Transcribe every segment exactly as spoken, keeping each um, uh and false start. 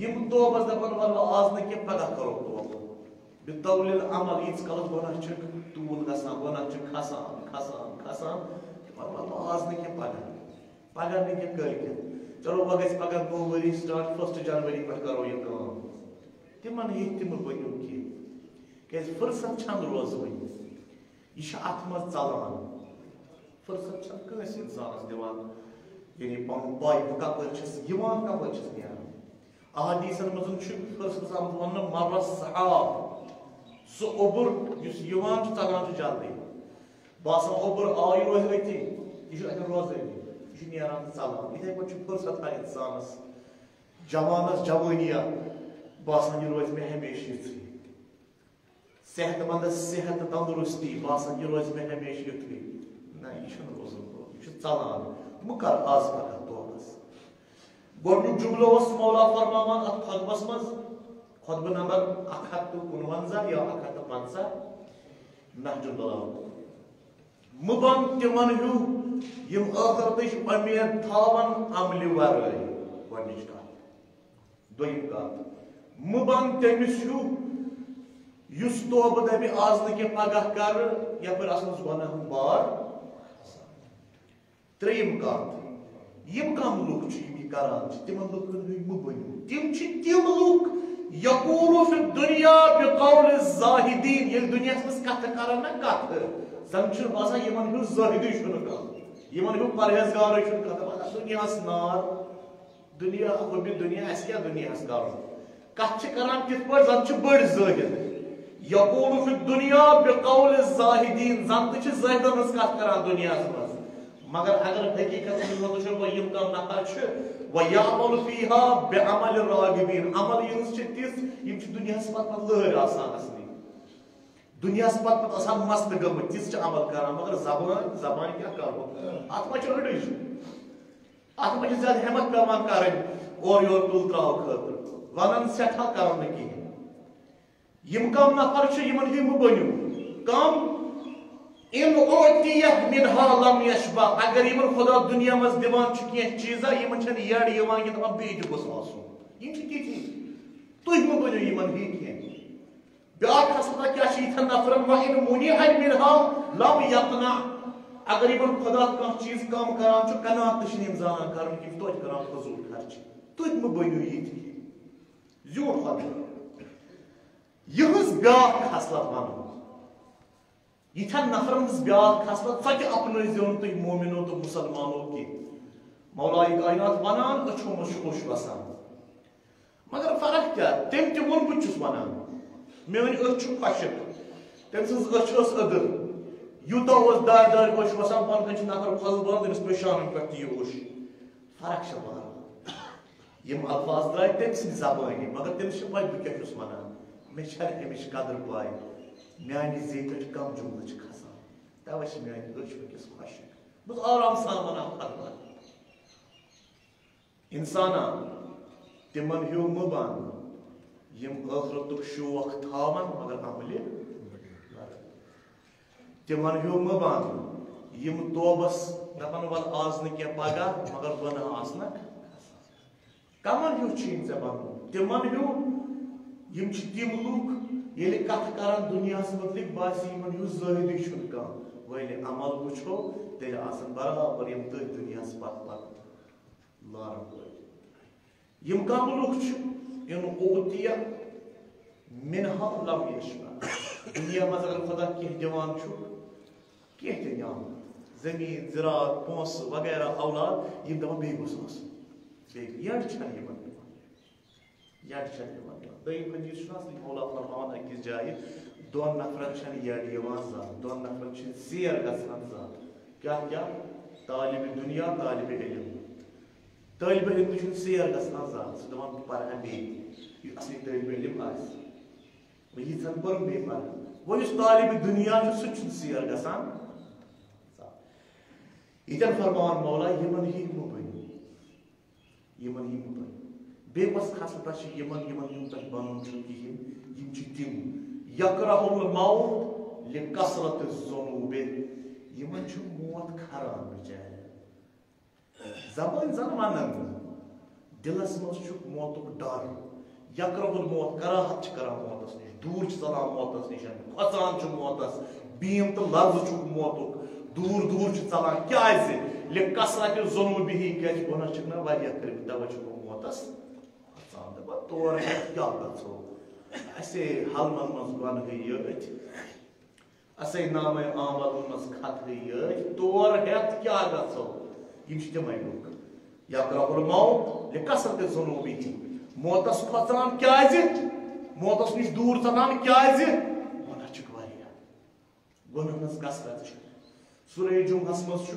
یِم توبس دپان، "وَلہٕ وۄنۍ آز نہٕ کینٛہہ، پگاہ کرو توبہٕ۔" بِطوِّلِ الْأَمَلِ، ییٖتِس کالس گۄناہ چھِ توٗل گژھان، گۄناہ چھِ کھسان، کھسان، کھسان، دپان، "وَلہٕ وۄنۍ آز نہٕ کینٛہہ، پگاہ، پگاہ نہٕ کینٛہہ، کٲلۍ کٮ۪تھ۔ چلو وۄنۍ گژھِ پگاہ نوٚو ؤری start، first January پٮ۪ٹھ کرو یہِ کٲم۔" تِمن ہیٚکۍ تِم ؤنِو کینٛہہ، کیازِ فرصت چھنہٕ روزوٕنۍ۔ یہِ چھِ اتھ منٛز ژلان۔ فرصت چھنہٕ کٲنٛسہِ انسانس دِوان، یعنی پنُن پاے بہٕ کپٲرۍ چھُس یِوان، کپٲرۍ چھُس نیران۔ احادیثن منٛز چھُ فرصت آمُت وننہٕ، مَرَّ السَّحَابُ، سُہ اوٚبُر یُس یِوان چھُ، ژلان چھُ جلدی۔ باسان اوٚبُر آو، یہِ روزِ أتی، یہِ چھُ اتٮ۪ن روزٲنی، یہِ چھُ نیران تہٕ ژلان۔ یِتھے پٲٹھۍ چھُ فرصت ہر انسانس، جوانس جوٲنی، باسان یہِ روزِ مےٚ ہمیشہِ یِژھٕے۔ صحت مندس صحت تہٕ تندرستی، باسان یہِ روزِ مےٚ ہمیشہِ یُتھُے۔ نہ، یہِ چھُنہٕ روزُن، یہِ چھُ ژلان۔ وۄنۍ کر آز پگاہ توبس؟ گۄڈنیُک جملہٕ اوس مولا فرماوان اتھ خطبس منٛز، خطبہٕ نمبر اکھ ہتھ تہٕ کُنونزہ یا اکھ ہتھ تہٕ پنژاہ، نہج البلاغہ۔ مہٕ بن تِمن ہیوٗ یِم ٲخرتٕچ اُمید تھاون عملہِ ورٲے۔ گۄڈنِچ کتھ۔ دوٚیِم کتھ، مہٕ بن تٔمِس ہیوٗ یُس توبہٕ دپہِ آز نہٕ کینٛہہ پگاہ کرٕ، یپٲرۍ آسنس گۄناہن بار۔ ترٛیٚیِم کتھ، یِم کم لُکھ چھِ یِم یہِ کران چھِ، تِمن لُکن ہٕنٛدۍ مہٕ بٔنِو۔ تِم چھِ تِم لُکھ، یقول فی الدنیا بقول الزاہدین، ییٚلہِ دُنیاہس منٛز کتھٕ کرن نا کتھٕ، زن چھُنہٕ باسان یِمن ہیوٗ زٲہدٕے چھُنہٕ کانٛہہ، یِمن ہیوٗ پرہیزگارٕے چھُنہٕ کانٛہہ۔ دپان، "دُنیاہس نار، دُنیا، حُبِ دُنیا، اسہِ کیٛاہ دُنیاہس کرُن؟" کتھ چھِ کران تِتھ پٲٹھۍ زن چھِ بٔڑۍ زٲہد۔ یقول فی الدنیا بقول الزاہدین، زن تہِ چھِ زٲہدن ہٕنٛز کتھ کران دُنیاہس منٛز۔ مگر اگر حقیقت منٛز وٕچھو، وۄنۍ یِم کم نفر چھِ، وَیَعْمَلُ فِیہا بِعَمَلِ الرَّاغِبیٖن، عمل یِہٕنٛز چھِ تِژھ، یِم چھِ دُنیاہَس پتہٕ پتہٕ لٲرۍ آسان اَصلی۔ دُنیاہَس پتہٕ پتہٕ آسان مست گٔمٕتۍ، تِژھ چھِ عمل کران، مگر زبان، زبان کیٛاہ کرو؟ اَتھ ما چھِ أڑٕج؟ اَتھ ما چھِ زیادٕ ہٮ۪متھ پٮ۪وان کرٕنۍ اورٕ یورٕ تُل ترٛاو خٲطرٕ؟ وَنان سٮ۪ٹھاہ، کران نہٕ کِہیٖنۍ۔ یِم کم نفر چھِ، یِمن ہیوٗ مہٕ بٔنِو۔ کم، ان اعطیہ منہا لم یشبع، اگر یِمن خدا دُنیا منٛز دِوان چھُ کینٛہہ چیٖزا، یِمن چھنہٕ یڈ یِوان کہِ دپان بیٚیہِ تہِ گوٚژھ آسُن۔ یِم چھِ تِتھی۔ تُہۍ مہٕ بٔنِو یِمن ہِوۍ کینٛہہ۔ بیٛاکھ خصلت کیٛاہ چھِ یِتھٮ۪ن نفرن؟ وَإِنْ مُنِعَ مِنْهَا لَمْ يَقْنَعْ۔ اگر یِمن خدا کانٛہہ چیٖز کم کران چھُ، قناعت تہِ چھِنہٕ یِم زانان کرُن کہِ توتہِ کران فضوٗل خرچہِ۔ تُہۍ مہٕ بٔنِو یِتھۍ۔ زیوٗٹھ خۄداے۔ یِہٕنٛز بیٛاکھ خصلت وَنو۔ یِتھٮ۪ن نفرن ہٕنٛز بیٛاکھ خصلت، سۄ تہِ اپنٲوزیو نہٕ تُہۍ مومنو تہٕ مُسلمانو کینٛہہ۔ مولایہِ کائنات وَنان، أچھو منٛز چھُ اوٚش وَسان۔ مگر فرق کیٛاہ؟ تٔمۍ تہِ ووٚن، بہٕ تہِ چھُس وَنان۔ میٛٲنۍ أچھ چھِ خۄشِک۔ تٔمۍ سٕنٛز أچھ ٲس أدٕر۔ یوٗتاہ اوس دارِ دارِ اوٚش وَسان، بۄنہٕ کَنہِ چھِ نفر کھۄلہٕ بَنان، تٔمِس پیوٚو شانَن پٮ۪ٹھ تہِ یہِ اوٚش۔ فرق چھےٚ واریاہ۔ یِم الفاظ درٛاے تٔمۍ سٕنٛدِ زبٲنی، مگر تٔمِس چھِ پَے بہٕ کیٛاہ چھُس وَنان۔ مےٚ چھَنہٕ اَمِچ قدٕر پَے۔ میٛانہِ زیٚیہِ پٮ۪ٹھ کَم جُملہٕ چھِ کھسان۔ تَوَے چھِ میٛانہِ أچھ وٕنکیٚس خۄشِک۔ بہٕ چھُس آرام سان وَنان خۄطبہٕ۔ اِنسانا، تِمَن ہیوٗ مہٕ بَن، یِم ٲخرتُک شوق تھاوَن، مگر عملہِ تِمن ہیوٗ مہٕ بن، یِم توبس دپن، "ول آز نہٕ کینٛہہ، پگاہ"، مگر گۄناہ آسنکھ۔ کمن ہیوٗ چھُے ژےٚ بنُن؟ تِمن ہیوٗ، یِم چھِ تِم لوٗکھ، ییٚلہِ کتھ کرن دُنیاہس مُتعلق، باسہِ یِمن ہیوٗ زٲہدٕے چھُنہٕ کانٛہہ۔ وۄنۍ ییٚلہِ عمل وٕچھو، تیٚلہِ آسن برابر یِم تٔتھۍ دُنیاہس پتہٕ پتہٕ لارن وٲلۍ۔ یِم کم لُکھ چھِ، ان اوتیہ منہا لم یشبع۔ دُنیا منٛز اگر خدا کینٛہہ دِوان چھُ، کینٛہہ تہِ نعمت، زٔمیٖن، زِراعت، پونٛسہٕ وغیرہ، اولاد، یِم دَپان، "بیٚیہِ گوٚژھ آسُن۔" بیٚیہِ یٔڈ چھَنہٕ یِمَن دِوان۔ یٔڈ چھَنہٕ یِمَن دِوان۔ دوٚیِم حدیث چھُنہٕ اَصلی مولا فرماوان أکِس جایہِ، دۄن نفرَن چھَنہٕ یٔڈ یِوان زانٛہہ، دۄن نفرَن چھِنہٕ ژیر گژھان زانٛہہ۔ کیٛاہ کیٛاہ؟ طالب دُنیا، طالب علم۔ طٲلبِ علم تہِ چھُنہٕ ژیر گژھان زانٛہہ، سُہ دَپان، "بہٕ پَرٕ ہا بیٚیہِ۔" یُس اَصلی طٲلبِ علم آسہِ، وۄنۍ ییٖژہَن پٔرٕم بیٚیہِ پَرٕ۔ وۄنۍ یُس طالبِ دُنیا چھُ، سُہ تہِ چھُنہٕ ژیر گژھان زانٛہہ۔ ییٚتٮ۪ن فرماوان مولا، یِمَن ہِوۍ مہٕ بٔنِو، یِمَن ہِوۍ مہٕ بٔنِو۔ بیٚیہِ کۄس خاص کَتھ چھِ یِمَن، یِمَن ہُنٛد تۄہہِ بَنُن چھُ کِہیٖنۍ؟ یِم چھِ تِم، یکرہ الموت لکثرت الذنوب، یِمَن چھُ موت کھران بِچارٮ۪ن۔ زبٲنۍ زن ونان، دلس منٛز چھُکھ موتُک ڈر، یکرہ الموت، کراہت چھِ کران موتس نِش، دوٗر چھِ ژلان موتس نِش، کھۄژان چھُ موتس، بیٖم تہٕ لرزٕ چھُکھ موتُک، دوٗر دوٗر چھُ ژلان۔ کیازِ؟ لکثرت ذنوبہ، کیازِ گۄناہ چھِکھ نہ واریاہ کٔرمٕتۍ، توے چھُ گوٚو موتس کھۄژان۔ دپان تور ہٮ۪تھ کیٛاہ گژھو؟ اسے حلمن منٛز گۄنہٕے یٲتۍ، اسے نامے اعمالن منٛز کھتہٕ یٲتۍ، تور ہٮ۪تھ کیٛاہ گژھو؟ یِم چھِ تِمے لوٗکھ۔ یکرہ الموت لکثرت ذنوبہ، موتس کھۄژان کیازِ؟ موتس نِش دوٗر ژلان کیازِ؟ گۄناہ چھِکھ واریاہ، گۄناہن ہٕنٛز کثرت چھِ۔ سورہ جمعہس منٛز چھُ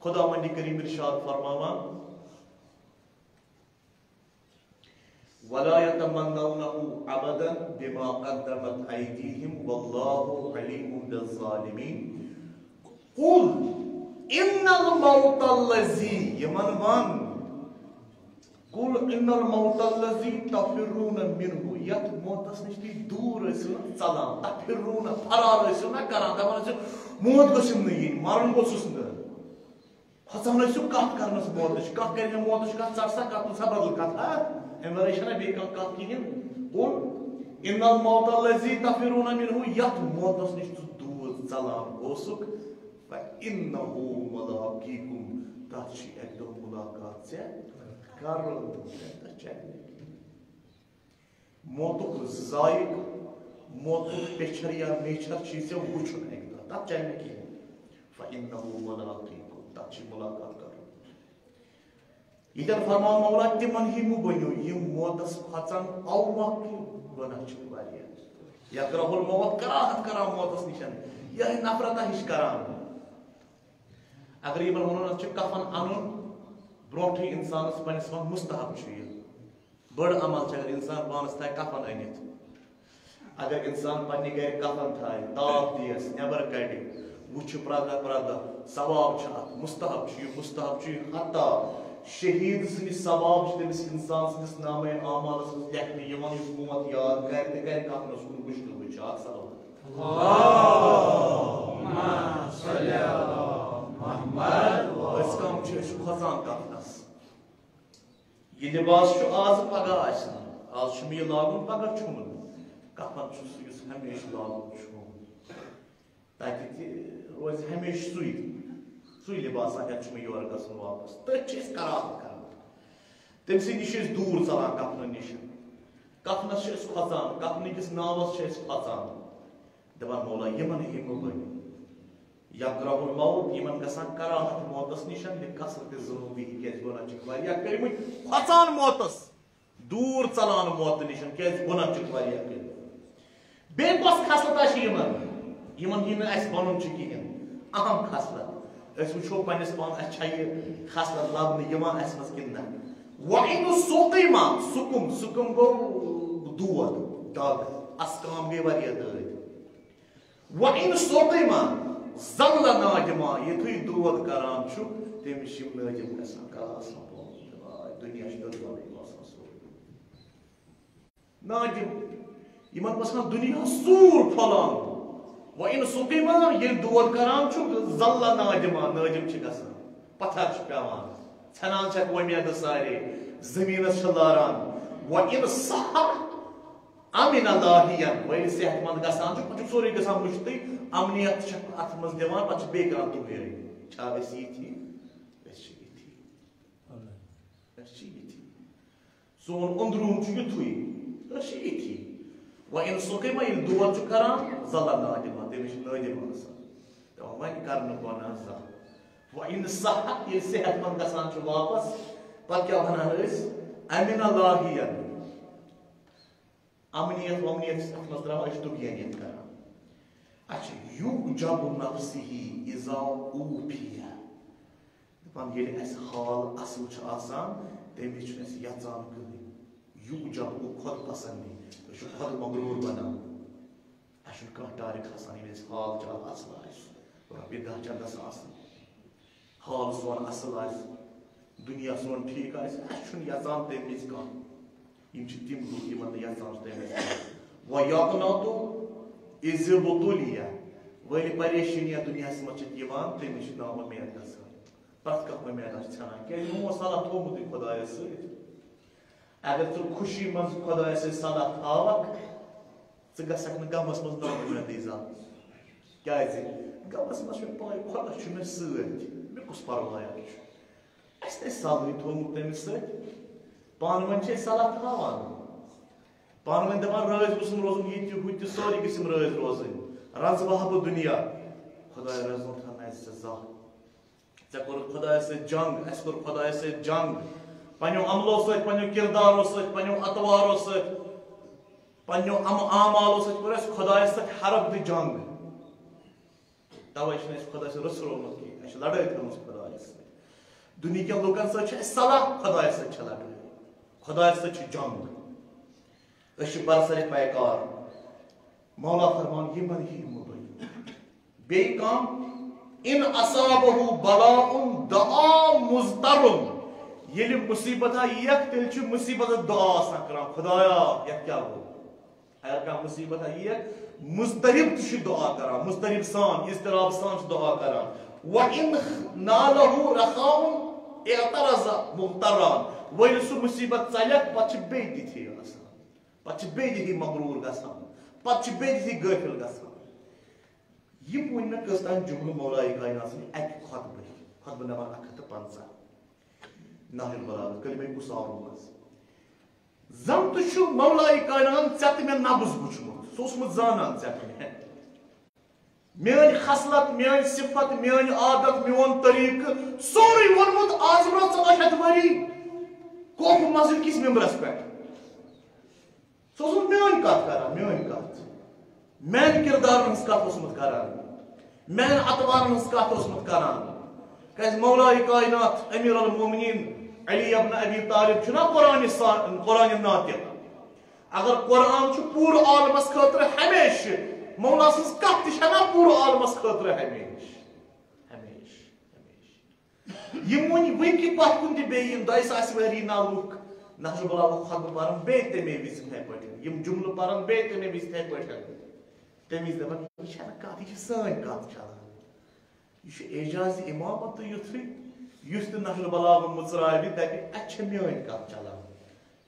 خداوند کریم ارشاد فرماوان، ولا يتمنونه ابدا بما قدمت ايديهم والله عليم بالظالمين۔ قل ان الموت الذي، یِمن وَن، قل ان الموت الذي تفرون منه، یتھ موتس نِش تُہۍ دوٗر ٲسِو نہ ژلان، تفرون، فرار ٲسِو نہ کران، دپان ٲسِو موت گوٚژھُم نہٕ یِنۍ، مرُن گوٚژھُس نہٕ۔ کھۄژان ٲسِو کتھ کرنس موتٕچ، کانٛہہ کرِ ہے موتٕچ کتھ، ژٹ سا کتھ، ژھا بدل کتھ، ہا؟ امہِ ورٲے چھنہ بیٚیہِ کانٛہہ کتھ کِہیٖنۍ۔ قل ان الموت الذي تفرون منه، یتھ موتس نِش ژٕ دوٗر ژلان اوسُکھ، فانه ملاقيكم، تتھ چھِ اکہِ دۄہ ملاقات ژےٚ کرُن، تتھ چلہِ نہٕ کِہیٖنۍ۔ موتُک ذائقہٕ، موتُک پچھر یا میچھر چھُے ژےٚ وُچھُن اَکہِ دۄہ، تَتھ چلہِ نہٕ کِہیٖنۍ۔ فَإِنَّهُ مُلَاقِيكُمْ، تَتھ چھُے مُلاقات کَرُن۔ ییٚتٮ۪ن فرماو مولا، تِمن ہی مہٕ بٔنِو یِم موتَس کھۄژان، اَوٕ مۄکھٕ گۄناہ چھِ واریاہ۔ یَکرَہُ الموت، کراہت کران موتَس نِش، یِہوٚے نفرتہ ہِش کران۔ اگر یِمن وَنو، اَتھ چھُ کفن اَنُن برونٛٹھٕے اِنسانَس پنٛنِس پان مُستحب چھُ یہِ۔ بٔڑ عمل چھِ، اگر انسان پانس تھایہِ کفن أنِتھ، اگر انسان پننہِ گرِ کفن تھایہِ، تاپھ دِیس، نٮ۪بر کڑِ، وٕچھِ پردہ پردہ، ثواب چھُ اتھ، مستحب چھُ یہِ، مستحب چھُ یہِ، حتیٰ شہید سٕنٛدِ ثواب چھِ تٔمِس انسان سٕنٛدِس نامے اعمالس منٛز لیکھنہٕ یِوان، یُس موت یاد کرِ تہٕ کرِ کفنس کُن وٕچھنہٕ وٕچھِ۔ اکھ صلوات۔ اللہم صل علی محمد۔ أسۍ کم چھِ، أسۍ چھِ کھۄژان کفنس۔ یہِ لباس چھُ آز پگاہ آسہِ نہٕ۔ آز چھُ مےٚ یہِ لاگُن، پگاہ چھُم نہٕ۔ کفن چھُ سُہ یُس ہمیشہٕ لاگُن چھُم۔ تتہِ تہِ روزِ ہمیشہٕ سُے، سُے لباسا ہٮ۪تھ چھُ مےٚ یورٕ گژھُن واپس۔ تٔتھۍ چھِ أسۍ کراہت کران۔ تٔمۍ سٕے نِش چھِ أسۍ دوٗر ژلان، کفنہٕ نِش۔ کفنس چھِ أسۍ کھۄژان، کفنہٕ کِس ناوس چھِ أسۍ کھۄژان۔ دپان مولا، یِمن ہی مہٕ بٔنِو۔ یکرہ الموت، یِمن گژھان کراہت موتس نِش، لکثرت ذنوبہ، کیازِ گۄناہ چھِکھ واریاہ کٔرمٕتۍ، کھۄژان موتس، دوٗر ژلان موتہٕ نِش، کیازِ گۄناہ چھِکھ واریاہ کٔرمٕتۍ۔ بیٚیہِ کۄس خصلتا چھِ یِمن، یِمن یہِ نہٕ اَسہِ وَنُن چھُ کِہیٖنۍ؟ اہم خصلت۔ أسۍ وٕچھو پننِس پانس، اَسہِ چھا یہِ خصلت لبنہٕ یِوان اَسہِ منٛز کِنہٕ نہ؟ وَإِنْ سُقِمَ، سُقُم، سُقُم گوٚو دود، دگ، اَسہِ کام گٔے واریاہ دٲدۍ۔ وَإِنْ سُقِمَ ظَلَّ نَادِمًا، یُتھُے دود کران چھُ، تٔمِس چھِ یِم نٲدِم گژھان، کلہٕ آسان پھوٚلمُت، دپان، "آے، دُنیا چھُ دۄدمَنٕے باسان سورُے۔" نادِم، یِمن باسان دُنیا سوٗر پھۄلان۔ وَإِنْ سُقِمَ، ییٚلہِ دود کران چھُ، ظَلَّ نَادِمًا، نٲدِم چھِ گژھان، پتھر چھُ پٮ۪وان، ژھٮ۪نان چھِ اَتھ وۄمیدٕ سارے، زٔمیٖنَس چھِ لاران۔ وَإِنْ صَحَّ أَمِنَ لَاهِيًا، وۄنۍ ییٚلہِ صحت مند گژھان چھُ، پتہٕ چھُ سورُے گژھان مُشتٕے، امنیت چھِ اتھ منٛز دِوان، پتہٕ چھِ بیٚیہِ کران تُمیٖرٕے۔ چھا أسۍ یِتھی؟ أسۍ چھِ یِتھی۔ أسۍ چھِ یِتھی۔ سون أنٛدروٗن چھُ یِتھُے، أسۍ چھِ یِتھی۔ وَإِنْ سُقِمَ، ییٚلہِ دود چھُ کران، ظَلَّ نَادِمًا، تٔمِس چھِ نٲدِم آسان۔ دَپان، وۄنۍ کرٕ نہٕ گۄناہ زانٛہہ۔ وَإِنْ صَحَّ، ییٚلہِ صحت مند گژھان چھُ واپس، پتہٕ کیٛاہ وَنان أسۍ؟ أَمِنَ لَاهِيًا۔ امنیت ومنیت چھِ اتھ منٛز تراوان، أسۍ چھِ دُگینیت کران۔ اچھا، یُعجب نفسہ اذا اوفی۔ دپان، ییٚلہِ اسہِ حال اصل چھُ آسان، تمہِ وِزِ چھُنہٕ اسہِ یژان کٕہٕنۍ۔ یُعجب گوٚو خۄد پسندی، أسۍ چھِ خۄد مغروٗر بنان۔ اسہِ چھُنہٕ کانٛہہ ٹارِ کھسان، ییٚلہِ اسہِ حال چال اصل آسہِ، رۄپیہِ دہ چندس آسن۔ حال سون اصل آسہِ، دُنیا سون ٹھیٖک آسہِ، اَسہِ چھُنہٕ یَژان تَمہِ وِزِ کانٛہہ۔ یِم چھِ تِم لُکھ، یِمن نہٕ یَژان چھُ تَمہِ وِزِ کانٛہہ۔ وَیَقْنَطُ إِذِ ابْتُلِیَ، وٲلۍ پریشٲنی یَتھ دُنیاہَس منٛز چھِ یِوان، تٔمِس چھِ نا اُمید گژھان۔ پرٛٮ۪تھ کانٛہہ اُمید آسہِ ژھٮ۪نان، کیٛازِ یِمو اوس صلاح تھوٚومُتٕے خۄدایَس سۭتۍ۔ اگر ژٕ خوشی منٛز خۄدایَس سۭتۍ صلاح تھاوَکھ، ژٕ گژھکھ نہٕ غمَس منٛز نااُمیدٕے زانٛہہ۔ کیٛازِ؟ غمَس منٛز چھُ پَے، خۄدا چھُ مےٚ سۭتۍ، مےٚ کُس پَرواے چھُ؟ اَسہِ نَے صلہٕے تھوٚومُت تٔمِس سۭتۍ۔ پانہٕ ؤنۍ چھِ أسۍ صلاح تھاوان۔ پانہٕ ؤنۍ دَپان، رٲضۍ گوٚژھُم روزُن، یہِ تہِ، ہُہ تہِ، سٲری گٔژھِم رٲضۍ روزٕنۍ۔ رَنٛزٕ وَہہٕ بہٕ دُنیا۔ خۄدایا، رَنٛزٕ وَتھان نَے ژٕ زانٛہہ۔ ژےٚ کوٚرُتھ خۄدایَس سۭتۍ جنگ، اَسہِ کوٚر خۄدایَس سۭتۍ جنگ۔ پنٛنیو عملو سۭتۍ، پنٛنیو کردارو سۭتۍ، پنٛنیو اطوارو سۭتۍ، پنٛنیو عم-، اعمالو سۭتۍ کوٚر اَسہِ خۄدایَس سۭتۍ حرب تہٕ جنگ۔ تَوَے چھِنہٕ اَسہِ خۄدایَس سۭتۍ رٕژھ رومُت کینٛہہ، اَسہِ چھِ لڑٲے تھٲومٕژ خۄدایَس سۭتۍ۔ دُنہِکٮ۪ن لُکَن سۭتۍ چھِ اَسہِ صلاح، خۄدایَس سۭتۍ چھِ لڑٲے، خۄدایَس سۭتۍ چھِ جنگ۔ أسۍ چھِ برسرِ پیکار۔ مولا فرمان، یِمن ہی مہٕ بٔنِو۔ بیٚیہِ کم؟ ان اصابہ بلاء دعا مضطر۔ ییٚلہِ مُصیبت آ یِیَکھ، تیٚلہِ چھُ مُصیبتس دعا آسان کران، خۄدایا، یَتھ کیٛاہ گوٚو؟ اگر کانٛہہ مُصیبت آ یِیَکھ، مضطرب تہِ چھُ دعا کران، مضطرب سان، اضطراب سان چھُ دعا کران۔ وَإِنْ نَالَهُ رَخَاءٌ اعْتَرَضَ مُغْتَرًّا۔ وۄنۍ ییٚلہِ سُہ مُصیبت ژَلٮ۪کھ، پتہٕ چھِ بیٚیہِ تِتھی آسان۔ پتہٕ چھِ بیٚیہِ تِتھی مغروٗر گژھان۔ پتہٕ چھِ بیٚیہِ تِتھی غٲفِل گژھان۔ یِم وٕنۍ مےٚ کٔژتام جملہٕ مولایہِ کائنات سٕنٛدِ اَکہِ خطبہٕ، خطبہٕ نمبر اَکھ ہَتھ تہٕ پنٛژاہ، نہج البلاغہ، کلمہ قصارو منٛز۔ زن تہِ چھُ مولایہِ کائنات ژےٚ تہٕ مےٚ نبض وٕچھمُت، سُہ اوسمُت زانان ژےٚ تہٕ مےٚ۔ میٲنۍ خصلت، میٲنۍ صفت، میٲنۍ عادت، میون طریقہٕ، سورُے ووٚنمُت آز برونٛہہ ژۄداہ شیٚتھ ؤری کوفہٕ مسجد کِس ممبرس پٮ۪ٹھ۔ سُہ اوسمُت میٲنۍ کتھ کران، میٲنۍ کتھ، میانہِ کردارن ہٕنٛز کتھ اوسمُت کران، میانٮ۪ن اطوارن ہٕنٛز کتھ اوسمُت کران۔ کیازِ مولایہِ کائنات امیر المومنین علی ابن ابی طالب چھُنہ قرآنِ سا-، قرآنِ ناطق۔ اگر قرآن چھُ پوٗرٕ عالمس خٲطرٕ ہمیشہِ، مولا سٕنٛز کتھ تہِ چھےٚ نا پوٗرٕ عالمس خٲطرٕ ہمیشہِ؟ ہمیشہِ، ہمیشہِ۔ یِم وۄنۍ وٕنۍ کہِ پتھ کُن تہِ بیٚیہِ یِم دۄیہِ ساسہِ ؤری نہ لُکھ نہج البلاغہ خطبہٕ پرن بیٚیہِ تَمے وِزِ یِتھَے پٲٹھۍ، یِم جملہٕ پرن بیٚیہِ تَمے وِزِ یِتھَے پٲٹھۍ، تَمہِ وِزِ دَپان، یہِ چھَنہٕ کَتھ، یہِ چھِ سٲنۍ کَتھ چلان۔ یہِ چھُ اعجاز امامت تہٕ یُتھُے، یُس تہِ نہج البلاغہ مُژراوِ، دَپہِ، اَتہِ چھےٚ میٲنۍ کَتھ چلان۔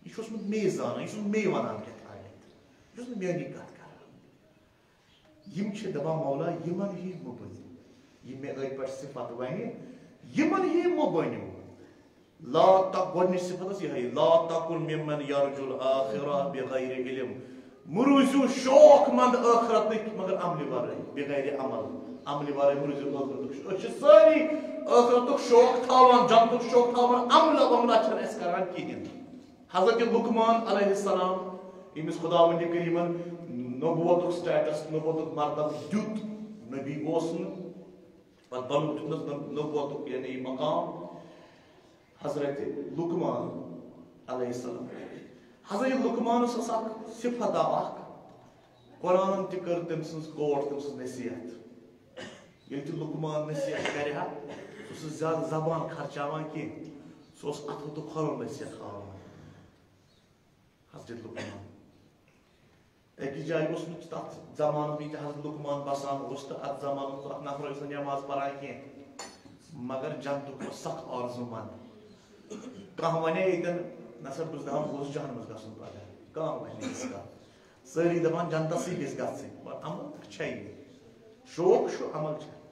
یہِ چھُ اوسمُت مے زانان، یہِ چھُ اوسمُت مے وَنان کیٛاہ تام۔ یہِ چھُ اوسمُت میٲنی کَتھ کران۔ یِم چھِ دَپان، مولا، یِمن ہی مہٕ بٔنِو۔ یِم مےٚ أتھۍ پٮ۪ٹھ صفت وَنہِ، یِمن ہی مہٕ بٔنِو۔ لا تک-، گۄڈٕنِچ صفت ٲس یِہوٚے، لا تکن ممن یرجو الآخرہ بغیر علم۔ مہٕ روٗزِو شوق مند ٲخرتٕکۍ مگر عملہِ ورٲے، بغیر عمل، عملہِ ورٲے مہٕ روٗزِو ٲخرتُک شوق۔ أسۍ چھِ سٲری ٲخرتُک شوق تھاوان، جنتُک شوق تھاوان، عملہ وملہ چھِنہٕ أسۍ کران کِہیٖنۍ۔ حضرت لقمان علیہ السلام، ییٚمِس خداوندِ کریمن نبوتُک سٹیٹس، نبوتُک مرتبہٕ دیُت، نبی اوس نہٕ، پتہٕ بنوو، دیُتنس نب-، نبوتُک یعنی مقام۔ حضرت لقمان علیہ السلام، حضرت لقمانس ٲس اکھ صفت اکھ، قرآنن تہِ کٔر تٔمۍ سٕنٛز کوٹ، تٔمۍ سٕنٛز نصیحت۔ ییٚلہِ تہِ لقمان نصیحت کرِ ہا، سُہ اوس نہٕ زیادٕ زبان خرچاوان کینٛہہ، سُہ اوس اتھو تہٕ کھۄرو نصیحت ہاوان۔ حضرت لقمان۔ أکِس جایہِ اوس نہٕ تَتھ زمانَس منٛز ییٚتہِ حضرت لقمان بسان اوس تہٕ اَتھ زمانَس منٛز اَکھ نفر ٲسۍ نہٕ نٮ۪ماز پَران کینٛہہ، مگر جنتُک اوس سخ آرزوٗ مند۔ کانٛہہ وَنے ییٚتٮ۪ن، "نسا بہٕ چھُس دَپان بہٕ گوٚژھ جہنمَس گژھُن پَگاہ"، کانٛہہ وَنے یِژھ کَتھ۔ سٲری دَپان جنتَسٕے گژھِ گژھٕنۍ، مگر عمل تہِ چھےٚ یہِ۔ شوق چھُ، عمل چھےٚ۔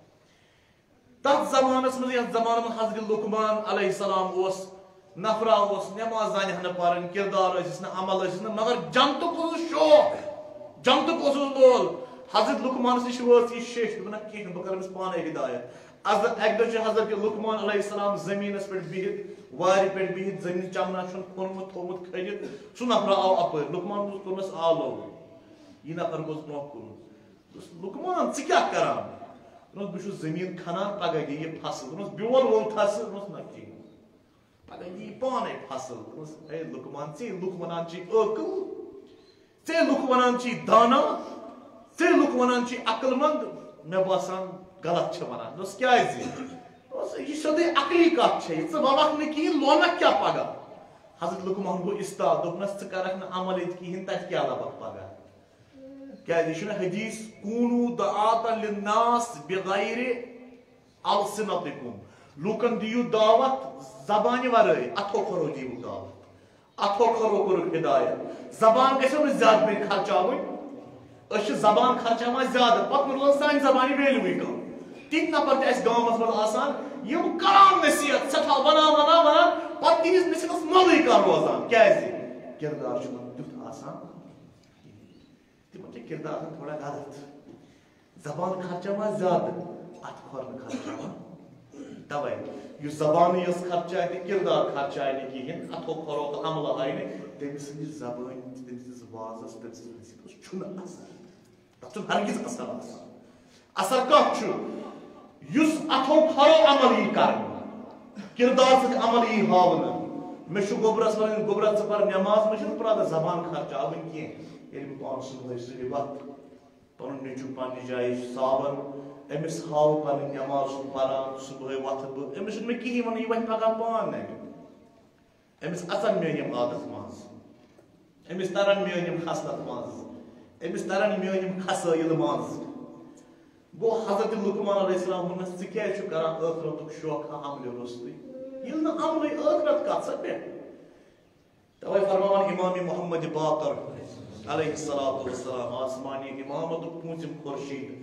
تتھ زمانس منٛز، یتھ زمانس منٛز حضرت لقمان علیہ السلام اوس، نفرا اوس، نماز زانہِ ہا نہٕ پرٕنۍ، کردار ٲسِس نہٕ، عمل ٲسِس نہٕ، مگر جنتُک اوسُس شوق، جنتُک اوسُس لول۔ حضرت لقمانس نِش وٲژ یہِ شیٚچھ، دوٚپُن، "نہ، کینٛہہ چھُنہٕ، بہٕ کرٕ أمِس پانے ہدایت۔" از اکہِ دۄہ چھُ حضرت لقمان علیہ السلام زمینس پٮ۪ٹھ بِہِتھ، وارِ پٮ۪ٹھ بِہِتھ، زمین چمنہ چھُن کھوٚنمُت، تھوٚومُت کھٔنِتھ، سُہ نفرا آو اپٲرۍ، لقمان گوٚژھ کوٚرنس آلو، یہِ نفر گوٚژھ برونٛہہ کُن۔ دوٚپُس، "لقمان، ژٕ کیٛاہ کران؟" دوٚپُس، "بہٕ چھُس زٔمیٖن کھنان، پگاہ دِیہِ یہِ فصل۔" دوٚپُس، "بیول وول تھَس ژٕ؟" دوٚپُس، "نہ کِہیٖنۍ، پگاہ دِیہِ یہِ پانے فصل۔" دوٚپُس، "ہے لقمان، ژے لُکھ وَنان چھِ عٲقل، ژے لُکھ وَنان چھِ دانا، ژے لُکھ وَنان چھِ عقل مند، مےٚ باسان غلط چھِ وَنان۔" دوٚپُس، "کیٛازِ؟" دوٚپُس، "یہِ چھِ سیوٚدُے عقلی کَتھ چھےٚ، یہِ ژٕ وَنکھ نہٕ کِہیٖنۍ، لونکھ کیٛاہ پگاہ؟" حضرت لقمان گوٚو اِستاد، دوٚپنَس، "ژٕ کَرَکھ نہٕ عمل ییٚتہِ کِہیٖنۍ، تَتہِ کیٛاہ لَبَکھ پگاہ؟" کیٛازِ یہِ چھُنہٕ حدیث، "کونوا دعاة للناس بغیر السنتکم"، لوٗکن دِیِو دعوت زبانہِ ورٲے، اتھو کھۄرو دِیِو دعوت۔ اتھو کھرو کوٚرُکھ ہدایت۔ زبان گژھیو نہٕ زیادٕ پیٚیہِ خرچاوٕنۍ۔ أسۍ چھِ زبان خرچاوان زیادٕ، پتہٕ روزان سانہِ زبانہِ value کم۔ تِتھۍ نفر تہِ آسہِ گامس منٛز آسان، یِم کران نصیحت، سٮ۪ٹھاہ ونان، ونان، ونان، پتہٕ تِہنٛز نصیحتس مۄلٕے کانٛہہ روزان۔ کیازِ؟ کردار چھُنہٕ تیُتھ آسان۔ تِمن چھِ کردار آسان تھوڑا غلط۔ زبان خرچاوان زیادٕ، اتھ کھۄر نہٕ خرچاوان۔ توے یُس زبانٕے یٲژ خرچاے تہٕ کردار خرچاے نہٕ کِہیٖنۍ، اتھو کھۄرو تہٕ عملہٕ آیہِ نہٕ، تٔمۍ سٕنٛدِس زبٲنۍ، تٔمۍ سٕنٛدِس وازس، تٔمۍ سٕنٛدِس نصیحتس چھُنہٕ اثر۔ تتھ چھُنہٕ ہرگز اثر آسان۔ اثر کتھ چھُ؟ یُس اتھو کھۄرو عمل یی کرنہٕ، کردار سۭتۍ عمل یی ہاونہٕ۔ مےٚ چھُ گوٚبرس ونان، "گوٚبرا، ژٕ پر نٮ۪ماز۔" مےٚ چھُنہٕ پرٛاگہٕ زبان خرچاوٕنۍ کینٛہہ۔ ییٚلہِ بہٕ پانہٕ صُبحٲے سُلہِ وتھٕ، پنُن نیٚچوٗ پننہِ جایہِ ساوَن، أمِس ہاوٕ پنٕنۍ نٮ۪ماز چھُس پران، صُبحٲے وۄتھٕ بہٕ، أمِس چھُنہٕ مےٚ کِہیٖنۍ وَنُن، یہِ وَنہِ پگاہ پانہٕ اَمہِ۔ أمِس اَژَن میٛٲنۍ یِم عادت منٛز، أمِس تَرَن میٛٲنۍ یِم خصلت منٛز، أمِس تَرَن میٛٲنۍ یِم خصٲیِل منٛز۔ گوٚو حضرت لقمان علیہ السلام ووٚننَس، "ژٕ کیٛازِ چھُکھ کران ٲخرتُک شوقہ عملہِ روٚستُے؟ ییٚلہِ نہٕ عملٕے ٲخرت کَتھ سا پٮ۪ٹھ؟" توے فرماوان امام محمد باقر علیہ الصلوۃ والسلام، آسمانی امامت پوٗنٛژِم خورشید،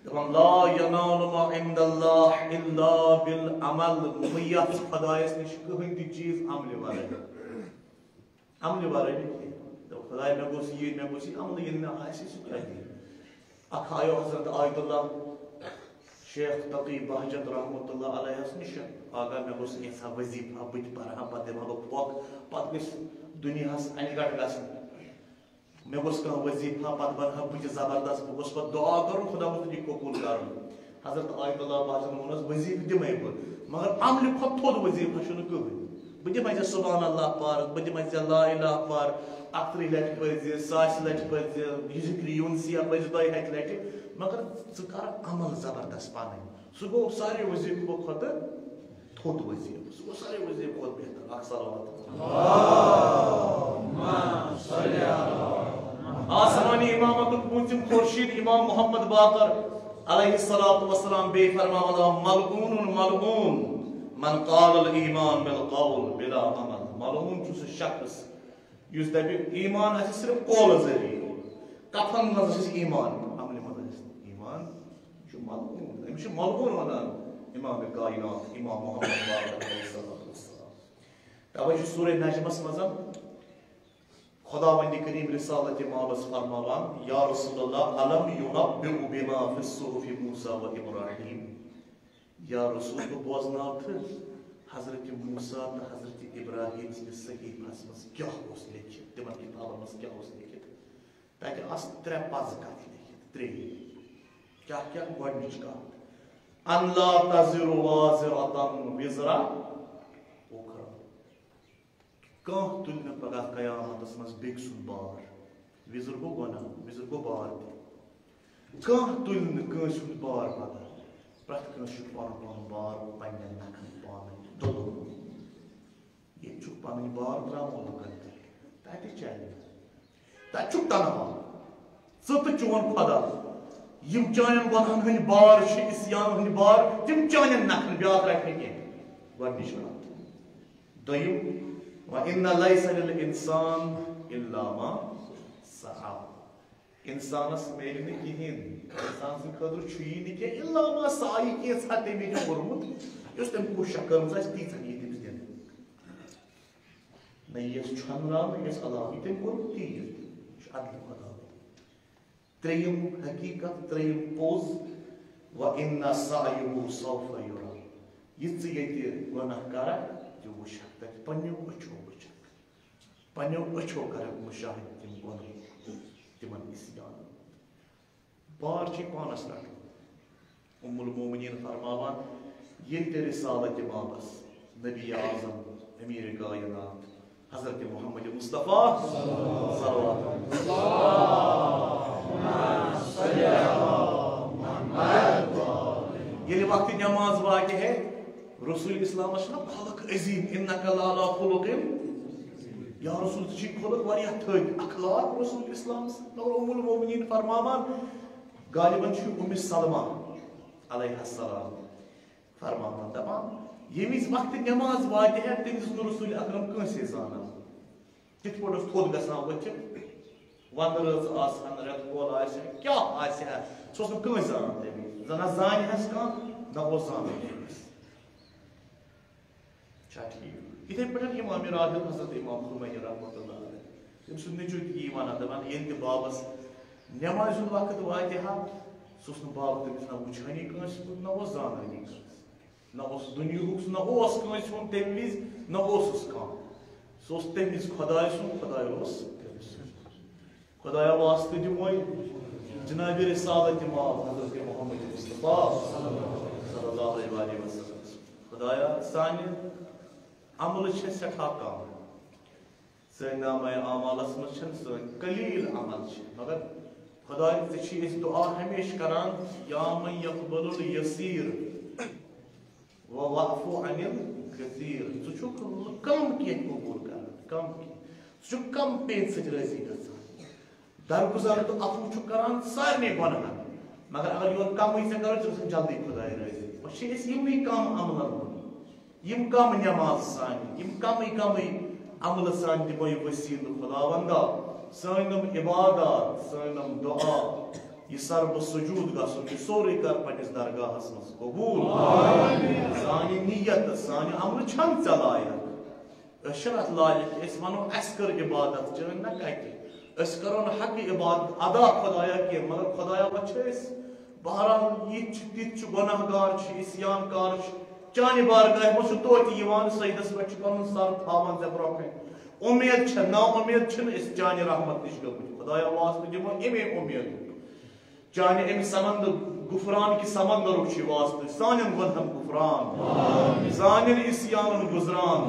دپان، "لا ینال ما عند اللہ الا بالعمل"، مہ یژھ خدایس نش کٕہٕنۍ تہِ چیز عملہِ ورٲے۔ عملہِ ورٲے نہٕ کینٛہہ۔ دوٚپ، "خدایا، مےٚ گوٚژھ یہِ، مےٚ گوٚژھ یہِ"، عملہٕ ییٚلہِ نہٕ آسہِ، سُہ کیٛاہ دِیہِ؟ اکھ آیو حضرت آیت اللہ شیخ تقی بہجت رحمۃ اللہ علیہس نِش، "آقا، مےٚ گوٚژھ کینٛژھا وظیفہ، بہٕ تہِ پرٕ ہا، پتہٕ دِمہٕ ہا بہٕ پھۄکھ، پتہٕ گژھِ دُنیاہس انہِ گٹہٕ گژھُن۔ مےٚ گوٚژھ کانٛہہ وظیفہ، پتہٕ بنہٕ ہا بہٕ تہِ زبردست، بہٕ گوٚژھ پتہٕ دعا کرُن، خدا گوٚژھ یہِ قبول کرُن۔" حضرت آیت اللہ بہجتن ووٚنُس، "وظیفہٕ دِمے بہٕ، مگر عملہِ کھۄتہٕ تھوٚد وظیفہ چھُنہٕ کٕہٕنۍ۔ بہٕ دِمے ژےٚ سبحان اللہ پارٕ، بہٕ دِمے ژےٚ لا الہ پارٕ، اکترٕہ لٹہِ پٔرۍ زِ، ساسہِ لٹہِ پٔرۍ زِ، یہِ ذکر یونسیہ پٔرۍ زِ دۄیہِ ہتہِ لٹہِ، مگر ژٕ کر عمل زبردست پنٕنۍ۔" سُہ گوٚو سارے وظیفو کھۄتہٕ تھوٚد وظیفہٕ، سُہ گوٚو سارے وظیفو کھۄتہٕ بہتر۔ اکھ صلوات۔ آسمانی امامتُک پوٗنٛژِم خورشید امام محمد باقر علیہ الصلوۃ والسلام بیٚیہِ فرماوان، "ملعون، ملعون من قال الایمان بالقول بلا عمل"۔ ملعون چھُ سُہ شخص یُس دپہِ ایمان آسہِ صرف قولہٕ ذٔریعہٕ، کتھن منٛز آسہِ ایمان، عملہِ منٛز آسہِ نہٕ ایمان، یہِ چھُ ملعون۔ أمِس چھُ ملعون ونان امام کائنات، امام محمد باقر علیہ الصلوۃ والسلام۔ توے چھُ سورہ نجمس منٛز خداوند کریم رسالت مابس فرماوان، یا رسول اللہ، الم ینبئ بما فی صحف موسی و ابراہیم؟ یا رسول، بہٕ بوزناو تہٕ حضرت موسیٰ تہٕ حضرت ابراہیم سٕنٛدِس صحیفس منٛز کیٛاہ اوس لیکھِتھ، تِمن کِتابن منٛز کیٛاہ اوس لیکھِتھ۔ تتہِ آسہٕ ترٛےٚ پزٕ کتھٕ لیکھِتھ، ترٛیٚیہِ۔ کیٛاہ کیٛاہ؟ گۄڈٕنِچ کتھ، ان لا تزر وازرة وزر اخرى۔ کانٛہہ تُلہِ نہٕ پگاہ قیامتس منٛز بیٚکہِ سُنٛد بار۔ وزر گوٚو گۄناہ، وزر گوٚو بار تہِ۔ کانٛہہ تُلہِ نہٕ کٲنٛسہِ ہُنٛد بار پگاہ۔ پرٛٮ۪تھ کٲنٛسہِ چھُ پنُن پنُن بار پننٮ۪ن نکھن پانے تُلُن۔ ییٚتہِ چھُکھ پنٕنۍ بار ترٛاوان لُکن پٮ۪ٹھ، تتہِ چلہِ نہٕ۔ تتہِ چھُکھ تنہا۔ ژٕ تہٕ چون خۄدا۔ یِم چانٮ۪ن گۄنہن ہٕنٛدۍ بار چھِ، عصیانن ہٕنٛدۍ بار، تِم چانٮ۪ن نکھن، بیٛاکھ رٹہِ نہٕ کینٛہہ۔ گۄڈٕنِچ کتھ۔ دوٚیِم، وَإِنَّ لَيْسَ لِلْإِنسَانِ إِلَّا مَا سَعَى۔ انسانس میلہِ نہٕ کِہیٖنۍ۔ انسان سٕنٛدِ خٲطرٕ چھُ یی نہٕ کینٛہہ، الا ما سعی، کینٛژھا تٔمۍ یہِ کوٚرمُت، یۄس تٔمۍ کوٗشش کٔرمٕژ آسہِ، تیٖژاہ یی تٔمِس دِنہٕ۔ نہ یِیَس چھۄنراونہٕ، یۄس علاوٕ یہِ تٔمۍ کوٚرمُت، تی یِیَس دِنہٕ۔ یہِ چھُ عدل خۄداوند۔ ترٛیٚیِم حقیٖقت، ترٛیٚیِم پوٚز، وَإِنَّ سَعْيَهُ سَوْفَ يُرَى۔ یہِ ژٕ ییٚتہِ گۄناہ کرکھ، تہِ وٕچھکھ تَتہِ، پنٛنیو أچھو وٕچھکھ۔ پنٛنیو أچھو کرکھ مُشاہدٕ تِم گۄناہ، تِمن عصیان۔ بار چھُے پانس رٹُن۔ ام المومنین فرماوان، ییٚلہِ تہِ رسالت مابس، نبی اعظم، امیر کائنات، حضرت محمد مصطفیٰ صلوات، ییٚلہِ وقت نماز واقع ہے، رسول اسلامس چھُنہ خلق عظیم، انک لعلی خلق، یا رسول، ژٕ چھُے خلق واریاہ تھٔدۍ، اخلاق رسول اسلامس۔ مگر ام المومنین فرماوان، غالباً چھُ ام سلمہ علیہ السلام فرماوان، دپان، ییٚمہِ وِزِ وقت نماز واتہِ ہے، تمہِ وِزِ نہٕ رسول اکرم کٲنٛسے زانان۔ کِتھ پٲٹھۍ اوس تھوٚد گژھان ؤتھِتھ؟ وَندٕ رٲژ آسہٕ ہن، رٮ۪تہٕ کول آسہِ ہا، کیٛاہ آسہِ ہا، سُہ اوس نہٕ کٕہٕنۍ زانان تَمہِ وِزِ۔ زَن نہ زانہِ ہَس کانٛہہ، نہ اوس زانان تٔمِس۔ چھا ٹھیٖک؟ یِتھَے پٲٹھۍ امام راتب حضرت امام خمینی رحمۃ اللہ علیہ، تٔمۍ سُنٛد نیٚچوٗ تہِ یی وَنان، دَپان، ییٚلہِ تہِ بابَس نٮ۪مازِ ہُنٛد وقت واتہِ ہا، سُہ اوس نہٕ باب تٔمِس نہ وٕچھٲنی کٲنٛسہِ کُن، نہ اوس زانٲنی کٲنٛسہِ۔ نہ اوس دُنیاہُک، نہ اوس کٲنٛسہِ ہُنٛد تَمہِ وِزِ، نہ اوسُس کانٛہہ۔ سُہ اوس تَمہِ وِزِ خۄداے سُنٛد، خۄداے اوس تٔمِس۔ خۄدایا واسطہٕ دِمو جناب رسالت امام حضرت محمد مصطفیٰ صلی اللہ علیہ وآلہ وسلم۔ خۄدایا، سانہِ عملہٕ چھِ سٮ۪ٹھاہ کم۔ سٲنۍ نامہ اعمالس منٛز چھَنہٕ سٲنۍ قلیل عمل چھِ، مگر خۄداے، ژےٚ چھی أسۍ دُعا ہمیشہِ کران، یا من یقبل الیسیر و واعف عن الکثیر۔ ژٕ چھُکھ کم کینٛہہ قبول کران، کم کینٛہہ۔ ژٕ چھُکھ کم پینہٕ سۭتۍ رٲضی گژھان۔ درگُزر تہٕ عفو چھُ کران سارنٕے گۄناہن، مگر اگر یور کمٕے ژےٚ کرو، ژےٚ گژھن جلدی خۄداے رٲضی۔ وۄنۍ چھِ أسۍ یِمنٕے کم عملن منٛز، یِم کم نماز سانہِ، یِم کمٕے کمٕے عملہٕ سانہِ دِمو یہِ وسیلہٕ خۄداوندا۔ سٲنۍ یِم عبادات، سٲنۍ یِم دعا، یہِ سر بہٕ سجود گژھُن، یہِ سورُے کر پننِس درگاہس منٛز قبول۔ سانہِ نیت، سانہِ عملہٕ چھَنہٕ ژےٚ لایق۔ أسۍ چھِنہٕ اَتھ لایق کہِ أسۍ وَنو اَسہِ کٔر عبادت چٲنۍ، نہ کَتہِ۔ أسۍ کَرو نہٕ حقہِ عبادت ادا خۄدایا کینٛہہ، مگر خۄدایا وۄنۍ چھِ أسۍ، بہرحال، یِتھۍ چھِ، تِتھۍ چھِ، گۄناہ گار چھِ، عصیان کار چھِ، چانہِ بارگاہہِ منٛز چھُ توتہِ یِوان سجدس پٮ۪ٹھ چھُ پَنُن سر تھاوان ژےٚ برونٛہہ کَنہِ۔ اُمید چھےٚ، نا اُمید چھِنہٕ أسۍ چانہِ رحمت نِش گٔمٕتۍ۔ خۄدایا واسطہٕ دِمو اَمے اُمیدُک۔ چانہِ اَمہِ سمند، غفران کہِ سمندرُک چھُ واسطہٕ سانٮ۪ن گۄنہن غفران، سانٮ۪ن عصیانن گُزران۔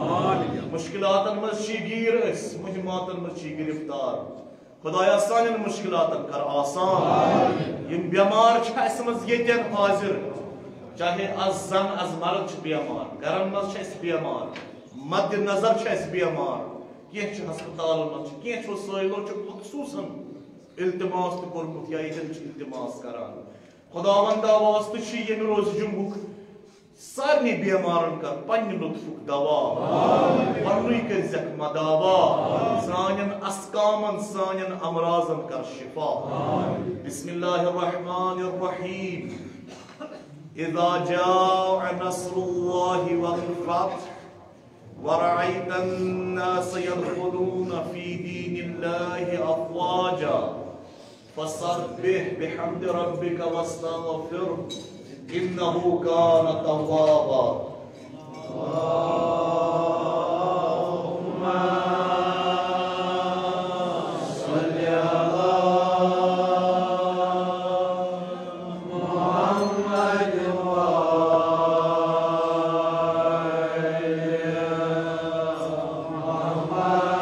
مُشکلاتن منٛز چھِ گیٖر أسۍ، مُہماتن منٛز چھِ گرفتار۔ خۄدایا، سانٮ۪ن مُشکلاتن کر آسان۔ یِم بٮ۪مار چھِ اَسہِ منٛز ییٚتٮ۪ن حٲضِر، چاہے از زن از مرد چھِ بٮ۪مار، گرن منٛز چھِ اَسہِ بٮ۪مار، مد نظر چھِ اَسہِ بٮ۪مار، کینٛہہ چھِ ہسپتالن منٛز چھِ، کینٛہہ چھِ سٲیلو چھِ مخصوٗصن التماس تہِ کوٚرمُت یا ییٚتٮ۪ن چھِ التماس کران۔ خۄداوندا، واسطہٕ چھُ ییٚمہِ روزِ جمعُک، سارنٕے بٮ۪مارن کر پننہِ لطفُک دوا، پننُے کٔرزٮ۪کھ مداوا، سانٮ۪ن اسقامن، سانٮ۪ن امراضن کر شفا۔ بسم اللہ الرحمن الرحیم۔ اذا جاء نصر الله والفتح ورأيت الناس يدخلون في دين الله أفواجا فسبح بحمد ربك واستغفره إنه كان توابا. اللهم صل على محمد وآل محمد.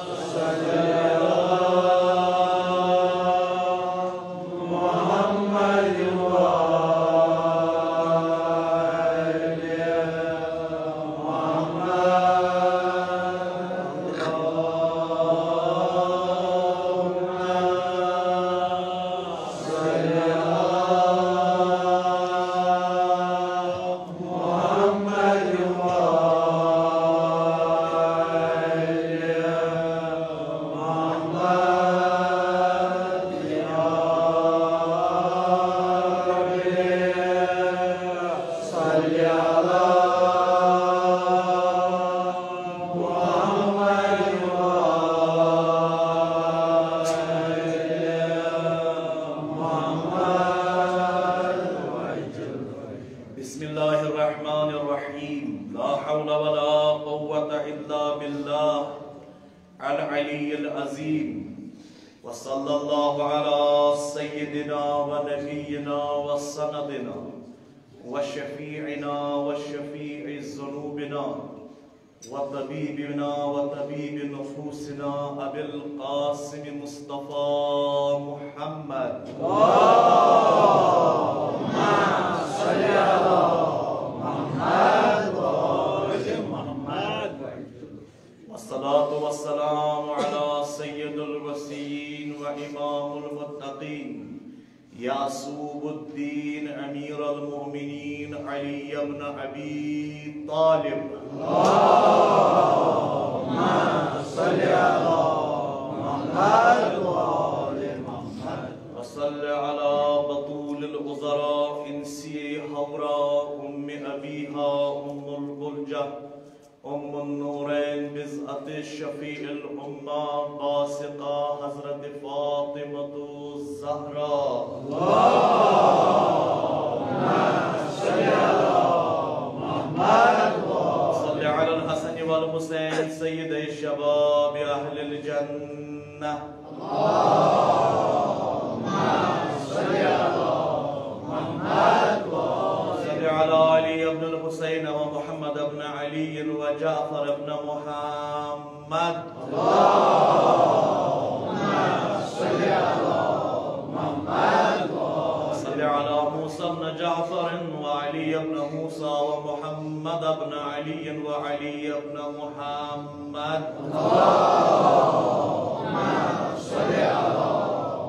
اللهم صل على محمد وآل محمد. بسم الله الرحمن الرحيم. لا حول ولا قوة إلا بالله العلي العظيم. وصلى الله على سيدنا ونبينا وسندنا وشفيعنا وشفيع ذنوبنا وطبيبنا وطبيب نفوسنا أبي القاسم مصطفى محمد. اللهم صل على محمد وآل محمد. والصلاة والسلام على سيد الوصيين وإمام المتقين، يعصوب الدين، أمير المؤمنين، علي بن أبي طالب. اللهم صل على محمد وآل محمد. وصل على بطول العذراء إنسي حوراء أم أبيها أم البلجة أم النورين بضعة شفيع الأمة باسقة حضرة فاطمة الزهراء. اللهم صل على محمد. صل على الحسن والحسين سيدي شباب أهل الجنة. اللهم صل على محمد وآل. صل على علي بن الحسين ومحمد بن علي وجعفر بن محمد. اللهم صل على محمد وآل. صل على موسى بن جعفر وعلي بن موسى ومحمد بن علي وعلي بن محمد. اللهم صل على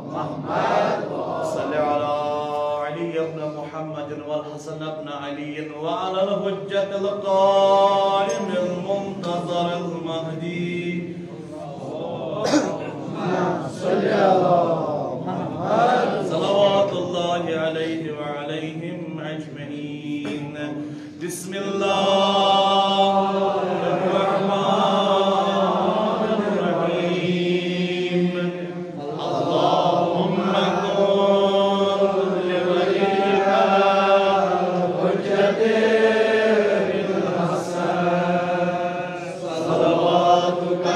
محمد. صل على علي بن محمد والحسن بن علي وعلى الحجة القائم المنتظر المهدي. صل على محمد. صلوات الله عليه وعليهم أجمعين. بسم الله الرحمن الرحيم. اللهم كن لوليك الحجة الحسن صلواتك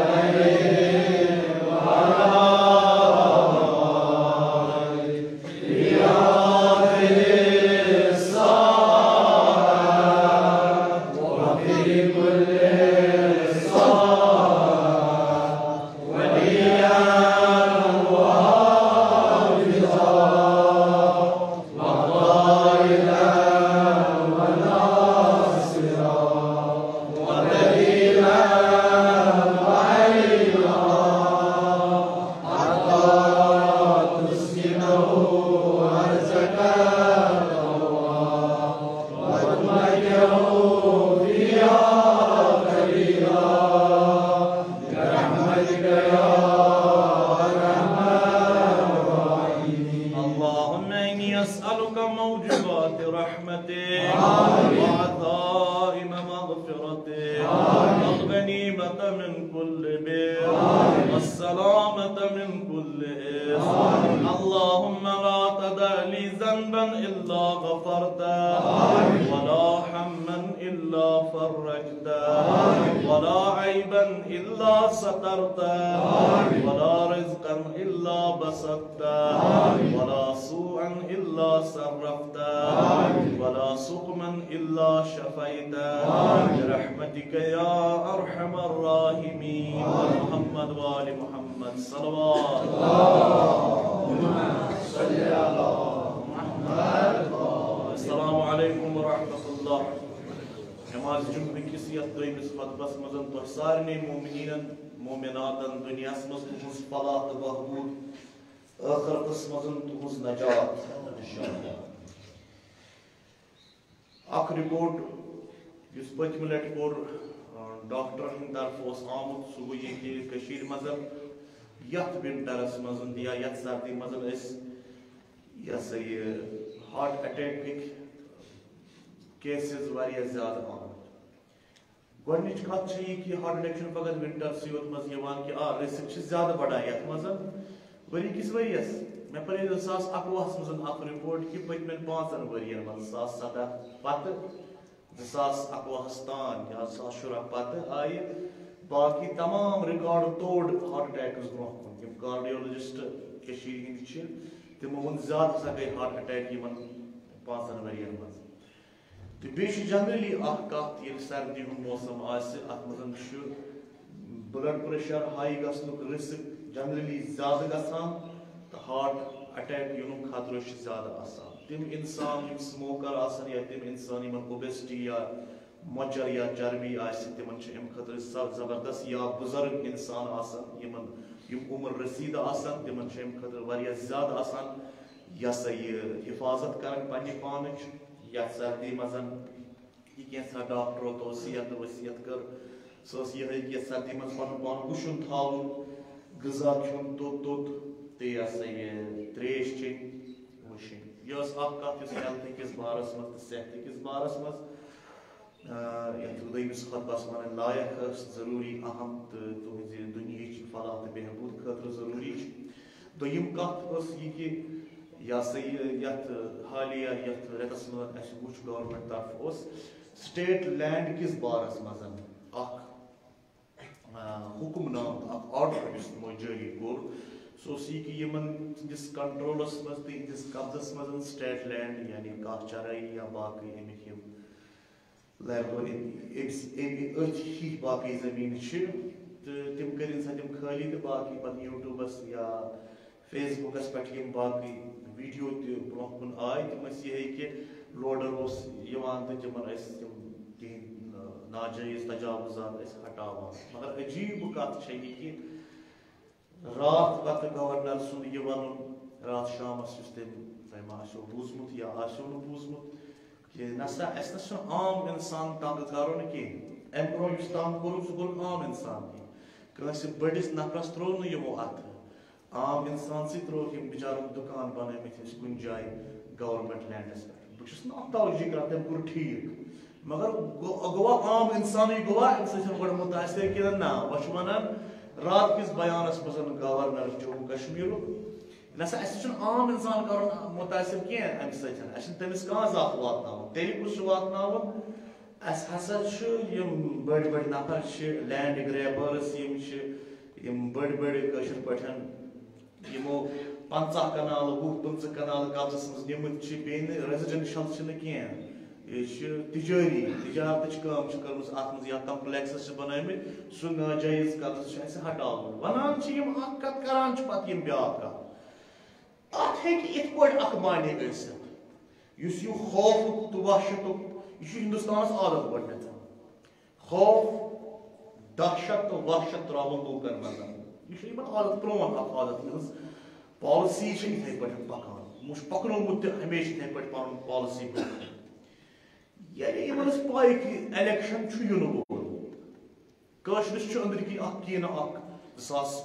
عليه وعلى آله في هذه الساعة وفي كل ساعة وليا وحافظا وقائدا وناصرا ودليلا وعينا حتى تسكنه أرضك طوعا وتمتعه فيها قليلا برحمتك يا أرحم الراحمين. اللهم إني أسألك موجبات رحمتك وعزائم مغفرتك والغنيمة من كل بر والسلامة من كل إثم. اللهم لا تدع لي ذنبا إلا غفرته ولا هما إلا فرجته ولا عيبا إلا سترته ولا رزقا إلا بسطته ولا سوءا إلا صرفته ولا سقما إلا شفيته برحمتك يا أرحم الراحمين. محمد وآل محمد صلوات. اللهم صل على محمد. السلام عليكم ورحمة الله. نماز جمعہ کِس یَتھ دوٚیمِس خطبس منٛز تۄہہِ سارنٕے مومنیٖنن، مومناتن دُنیاہس منٛز تُہنٛز فلاح تہٕ بہبوٗد، ٲخرتس منٛز تُہنٛز نجات۔ اکھ رپورٹ یُس پٔتمہِ لٹہِ کوٚر، آ، ڈاکٹرن ہٕنٛدِ طرفہٕ اوس آمُت، سُہ گوٚو ییٚتہِ کٔشیٖرِ منٛز یتھ ونٹرس منٛز یا یتھ سردی منٛز ٲسۍ یہِ ہسا یہِ ہارٹ اٹیکٕکۍ کیسز واریاہ زیادٕ آمٕتۍ۔ گۄڈٕنِچ کَتھ چھِ یہِ کہِ ہارٹ اٹیک چھُنہٕ فقط ونٹرسٕے یوت منٛز یِوان کہِ آ، رِسک چھِ زیادٕ بڑان یَتھ منٛز۔ ؤری کِس ؤریَس، مےٚ پَرے زٕ ساس اَکوُہَس منٛز اَکھ رِپورٹ کہِ پٔتمٮ۪ن پانٛژَن ؤرِیَن منٛز، زٕ ساس سَداہ پَتہٕ زٕ ساس اَکوُہَس تام یا زٕ ساس شُراہ پَتہٕ آیہِ باقٕے تمام ریکارڈ توڑ ہارٹ اٹیکس برونٛہہ کُن۔ یِم کارڈیولوجسٹ کٔشیٖرِ ہِنٛدۍ چھِ، تِمو ووٚن زیادٕ ہسا گٔے ہارٹ اٹیک یِمَن پانٛژَن ؤرِیَن منٛز۔ تہٕ بیٚیہِ چھُ جنرلی اکھ کتھ، ییٚلہِ سردی ہُنٛد موسم آسہِ، اتھ منٛز چھُ بلڈ پریشر ہائی گژھنُک رسک جنرلی زیادٕ گژھان، تہٕ ہارٹ اٹیک یِنُک خطرٕ چھُ زیادٕ آسان۔ تِم انسان یِم سموکر آسن یا تِم انسان یِمن اوبیسٹی یا مۄچر یا چربی آسہِ، تِمن چھِ امہِ خٲطرٕ سخ زبردست، یا بُزرگ انسان آسن یِمن، یِم عمر رسیدٕ آسن، تِمن چھِ امہِ خٲطرٕ واریاہ زیادٕ آسان، یہِ ہسا یہِ، حفاظت کرٕنۍ پننہِ پانٕچ۔ یتھ سردی منٛز یہِ کینٛژھا ڈاکٹرو توصیت تہٕ وصیت کٔر، سۄ ٲس یِہے کہِ سردی منٛز پنُن پان وُشُن تھاوُن، غذا کھیوٚن توٚت توٚت، تہٕ یہِ ہسا یہِ ترٛیش چیٚنۍ وُشِنۍ۔ یہِ ٲس اکھ کتھ یۄس ہیلتھ کِس بارس منٛز تہٕ صحت کِس بارس منٛز، آ، یتھ دوٚیمِس خطبس ونٕنۍ لایق ٲس، ضروٗری، اہم تہٕ تُہنٛزِ دُنیہٕچ فلاح تہٕ بہبود خٲطرٕ ضروٗری چھِ۔ دوٚیِم کتھ ٲس یہِ کہِ یہِ ہسا یہِ یتھ حالیہ یتھ رٮ۪تس منٛز اسہِ وُچھ گورنمنٹ طرفہٕ اوس سٹیٹ لینڈ کِس بارس منٛز اکھ، آ، حکم نامہٕ، اکھ آرڈر یُس تِمو جٲری کوٚر، سُہ اوس یہِ کہِ یِمن ہٕنٛدِس کنٹرولس منٛز تہٕ یِہنٛدِس قبضس منٛز سٹیٹ لینڈ، یعنی کانٛہہ چرٲیی یا باقٕے امیِکۍ یِم لگ بگ أمۍ أمۍ أتھۍ ہی باقٕے زٔمیٖن چھِ، تہٕ تِم کٔرِن سا تِم خٲلی، تہٕ باقٕے پَتہٕ یوٗٹیوٗبَس یا فیس بُکَس پٮ۪ٹھ یِم باقٕے ویٖڈیو تہِ برونٛہہ کُن آے، تِم ٲسۍ یِہے کہِ لوڈَر اوس یِوان تہٕ تِمَن ٲسۍ تِم تِہِنٛدۍ، آ، ناجٲیز تجاوُزات ٲسۍ ہٹاوان۔ مگر عجیٖب کَتھ چھےٚ یہِ کہِ راتھ پتہٕ گورنر سُنٛد یہِ ونُن، راتھ شامس یُس تٔمۍ، تۄہہِ ما آسیو بوٗزمُت یا آسیو نہٕ بوٗزمُت، کہِ نسا، اسہِ نہ چھُنہٕ عام انسان تنگ کرُن کینٛہہ۔ امہِ برونٛہہ یُس تنگ کوٚرُکھ، سُہ کوٚرُکھ عام انسان تہِ۔ کٲنٛسہِ بٔڑِس نفرس ترٛوو نہٕ یِمو اتھٕ۔ عام انسان سٕے ترٛووُکھ، یِم بِچارن دُکان بنٲومٕتۍ ٲسۍ کُنہِ جایہِ گورنمنٹ لینڈس پٮ۪ٹھ۔ بہٕ چھُس نہٕ اتھ توجیہ کران، تٔمۍ کوٚر ٹھیٖک۔ مگر گو-، گوٚوا عام انسانٕے گوٚوا امہِ سۭتۍ گۄڈٕ مُتاثر کِنہٕ نہ؟ وۄنۍ چھُ ونان رات کِس بیانس منٛز گورنر جموں کشمیرُک، نسا اسہِ چھُنہٕ عام انسان کرُن مُتاثر کینٛہہ امہِ سۭتۍ، اسہِ چھُنہٕ تٔمِس کانٛہہ زکھ واتناوُن۔ تیٚلہِ کُس چھُ واتناوُن؟ اسہِ ہسا چھِ یِم بٔڑۍ بٔڑۍ نفر چھِ، لینڈ گریبرز یِم چھِ، یِم بٔڑۍ بٔڑۍ کٲشِر پٲٹھۍ یِمو پنٛژاہ کنال، وُہ پٕنٛژٕہ کنال قبضس منٛز نِمٕتۍ چھِ، بیٚیہِ نہٕ ریزیڈنشل چھِنہٕ کینٛہہ۔ یہِ چھِ تجٲری، تجارتٕچ کٲم چھِ کٔرمٕژ اتھ منٛز، یا کمپلیکسز چھِ بنٲومٕتۍ، سُہ ناجٲیز قبضہٕ چھُ اسہِ ہٹاوُن۔ ونان چھِ یِم اکھ کتھ، کران چھِ پتہٕ یِم بیٛاکھ کتھ۔ اتھ ہیٚکہِ یِتھ پٲٹھۍ اکھ معنی ٲسِتھ، یُس یہِ خوفُک تہٕ وحشتُک، یہِ چھُ ہندوستانس عادت گۄڈٕنیتھ۔ خوف، دہشت تہٕ وحشت ترٛاوُن لوٗکن منٛز۔ یہِ چھُ یِمن عادت، پرٛون اکھ عادت، یِہٕنٛز پالیسی چھِ یِتھَے پٲٹھۍ پکان۔ یِمو چھُ پکنومُت تہِ ہمیشہِ یِتھَے پٲٹھۍ پنُن پالیسی برٛونٛہہ کُن۔ یعنی یِمن ٲس پَے کہِ الیکشن چھُ یِنہٕ وول۔ کٲشرِس چھُ أنٛدرۍ کِنۍ اکھ کینہٕ اکھ، زٕ ساس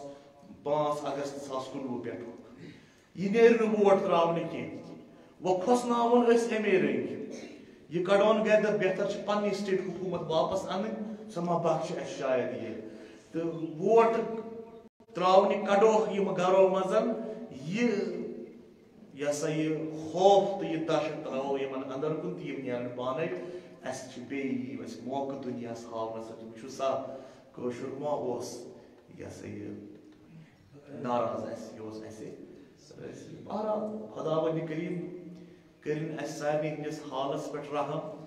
پانٛژھ اگست زٕ ساس کُنوُہ پٮ۪ٹھ۔ یہِ نیرِ نہٕ ووٹ ترٛاونہٕ کینٛہہ۔ وۄنۍ کھۄژناوُن أسۍ اَمے رٔنٛگۍ۔ یہِ کڑون گرِ، دَپ بہتر چھِ پننی سٹیٹ حکوٗمت واپس اَنٕنۍ، سۄ ما بخشہِ اَسہِ شاید یہِ۔ تہٕ ووٹ ترٛاونہِ کڑوکھ یِم گرو منٛز، یہِ، یہِ ہسا یہِ خوف تہٕ یہِ دہشت ترٛاوو یِمن اندر کُن تہٕ یِم نیرن پانے۔ اَسہِ چھِ بیٚیہِ یِیِو اَسہِ موقعہٕ دُنیاہس ہاونس، تُہۍ وٕچھِو سا کٲشُر ما اوس یہِ ہسا یہِ ناراض اَسہِ، یہِ اوس اَسہِ سٲرسٕے۔ بہرحال، خۄداوندِ کریم کٔرِن اَسہِ سارنٕے ہٕنٛدِس حالس پٮ۪ٹھ رحم۔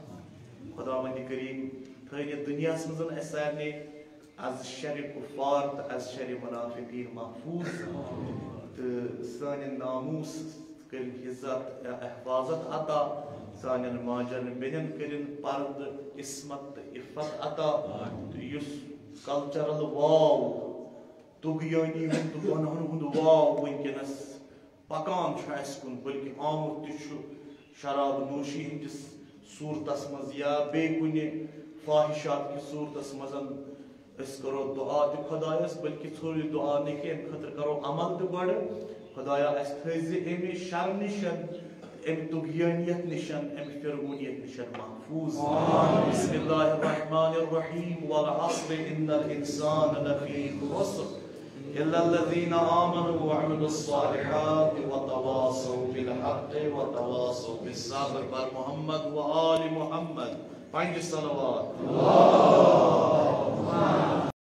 خۄداوندِ کریم تھٲوِن یَتھ دُنیاہس منٛز اَسہِ سارنٕے از شرِ کفار تہٕ از شرِ منافقین محفوظ، تہٕ سانٮ۪ن ناموس کٔرِن عزت، حفاظت عطا، سانٮ۪ن ماجن بیٚنٮ۪ن کٔرِن پردٕ، عصمت تہٕ عفت عطا، تہٕ یُس کلچرل واو، طغیانی ہُنٛد تہٕ گۄنہن ہُنٛد واو وٕنکیٚنس پکان چھُ اَسہِ کُن، بلکہِ آمُت تہِ چھُ شراب نوشی ہٕنٛدِس صوٗرتس منٛز یا بیٚیہِ کُنہِ فاحشات کِس صوٗرتس منٛز۔ أسۍ کرو دُعا تہِ خۄدایس، بلکہِ ژھوٚرُے دُعا نہٕ کینٛہہ، اَمہِ خٲطرٕ کرو عمل تہِ گۄڈٕ۔ خۄدایا، اَسہِ تھٲیزِ اَمہِ شرٕ نِش، اَمہِ طغیانیت نِش، اَمہِ فرعونیت نِش محفوظ۔ بسم اللہ الرحمن الرحیم، والعصر ان الانسان لفی خسر، الا الذین آمنوا وعملوا الصالحات وتواصوا بالحق وتواصوا بالصبر۔ بر محمد و آل محمد پنج صلوات۔